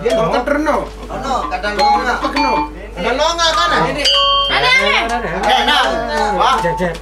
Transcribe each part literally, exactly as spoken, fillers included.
Kau keterno. Ono, kadang longa. Pekno. Ada longa kan? Ini. Ada, ada. Eh, nah. Wah. Jejer.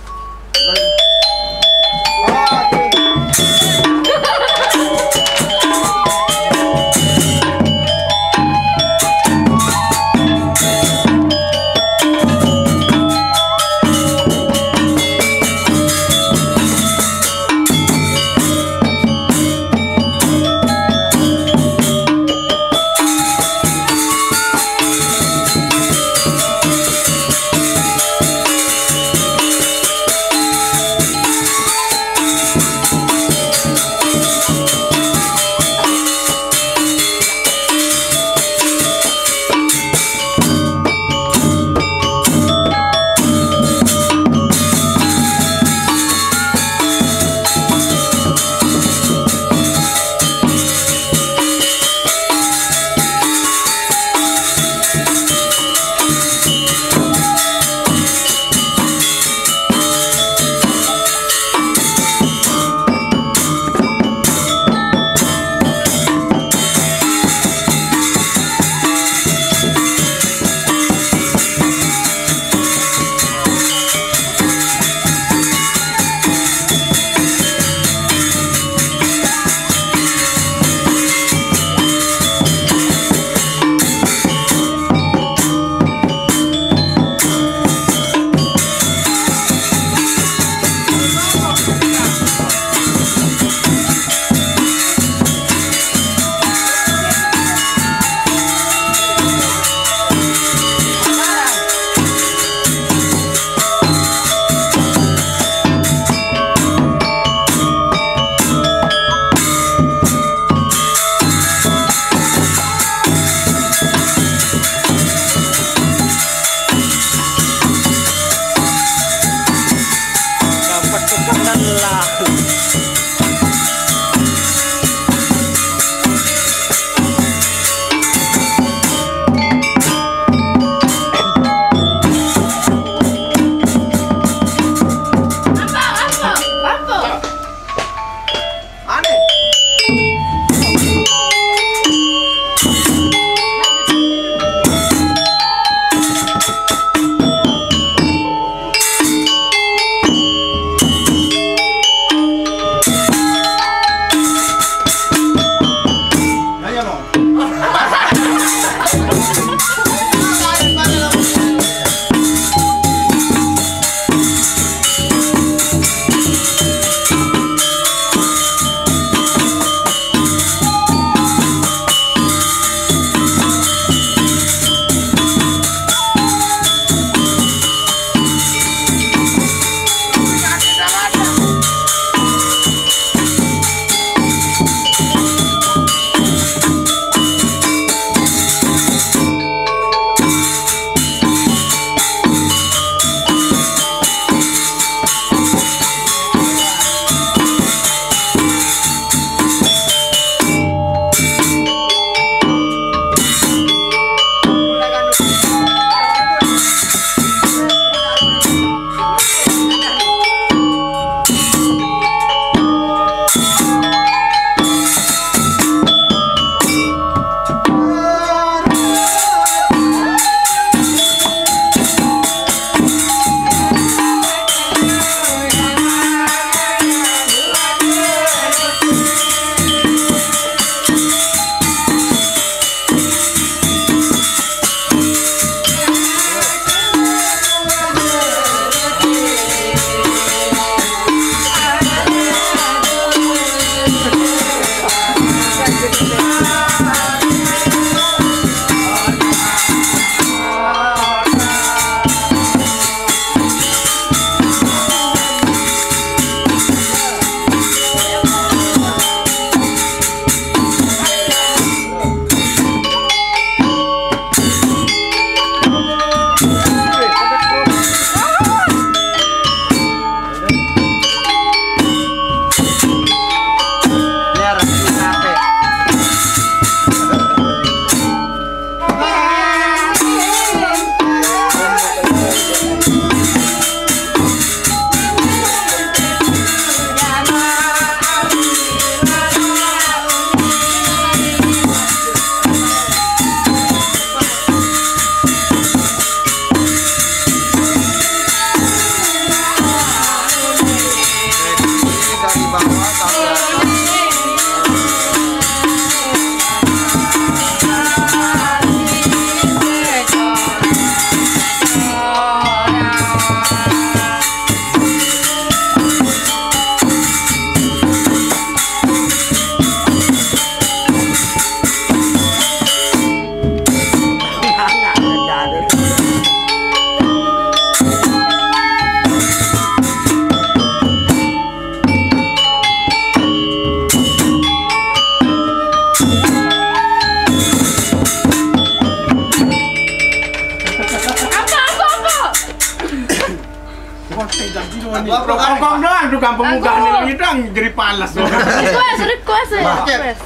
Kongkong doang tuh, kampung munggah nih, lagi doang jadi pales. Request, request, request.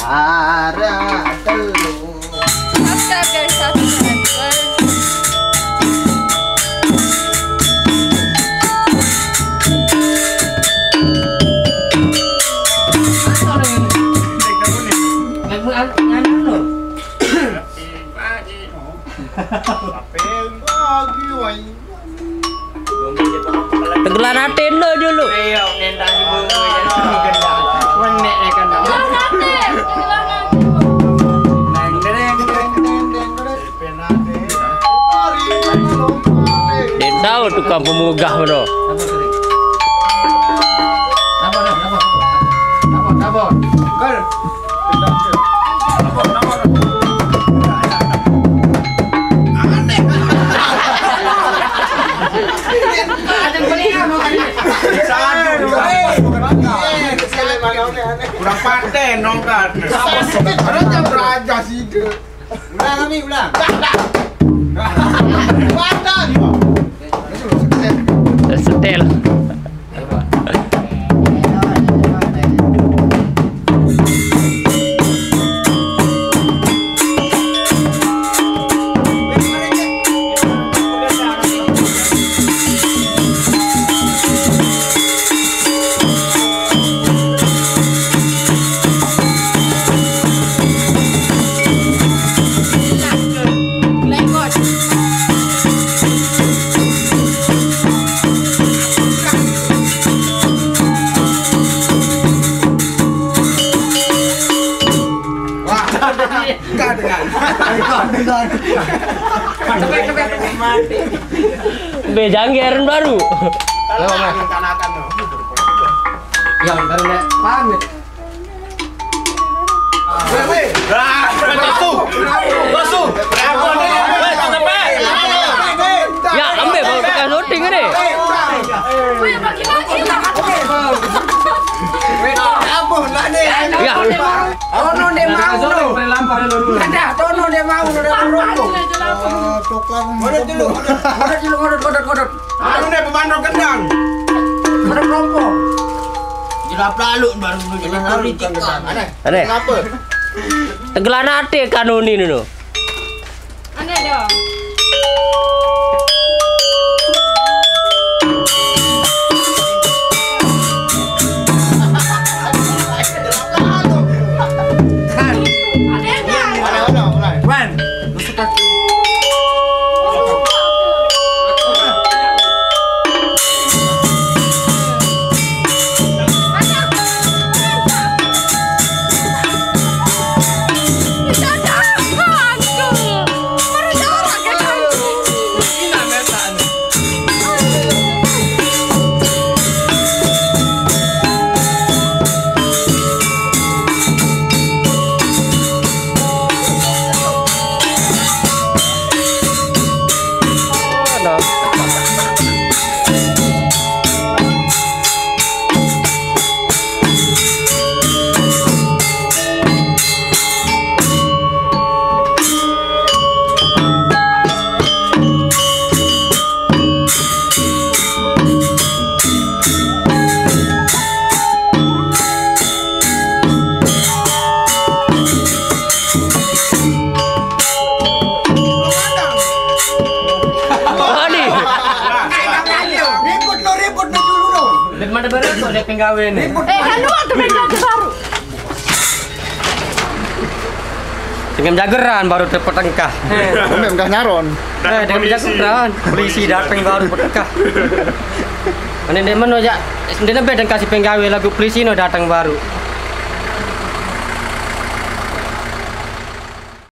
Ada telu. Subscribe, guys, subscribe, guys. Lagu an-, anu lo. Tegelan atin lo dulu. Iya, nendang dulu. Menek ya kan. Dia tahu tukang pemugah, bro. Kurang paten, nongkat. Raja sih. Ulang, Ami, ulang. Setel. Wah, enggak dengan. Be janggeran baru. Ya, baru nek pamit. Ya, ambil baru bekas loading ini. Ya. Ono dia mau lo. Ada, ono dia mau lo, dia mau lo. Coklat. Udah dulu, udah dulu, udah, udah, udah. Anu nih, pemandang kendang. Ada kelompok. Jelap lalu baru dulu jadi politik. Aneh. Aneh. Kenapa? Tegelan ate kanoni dulu. Aneh dong. Aneh dong. Aneh, aneh, aneh. Wan. Ribut lo, ribut lo dulu lo. Ribut. Eh, kan lu ada baju baru. Dengan jageran baru dapat tengkah. Dengan jageran. Eh, dengan jageran. Polisi datang baru dapat tengkah. Mana dia mana ya? Dia lebih tengkah si penggawe lagu polisi no datang baru.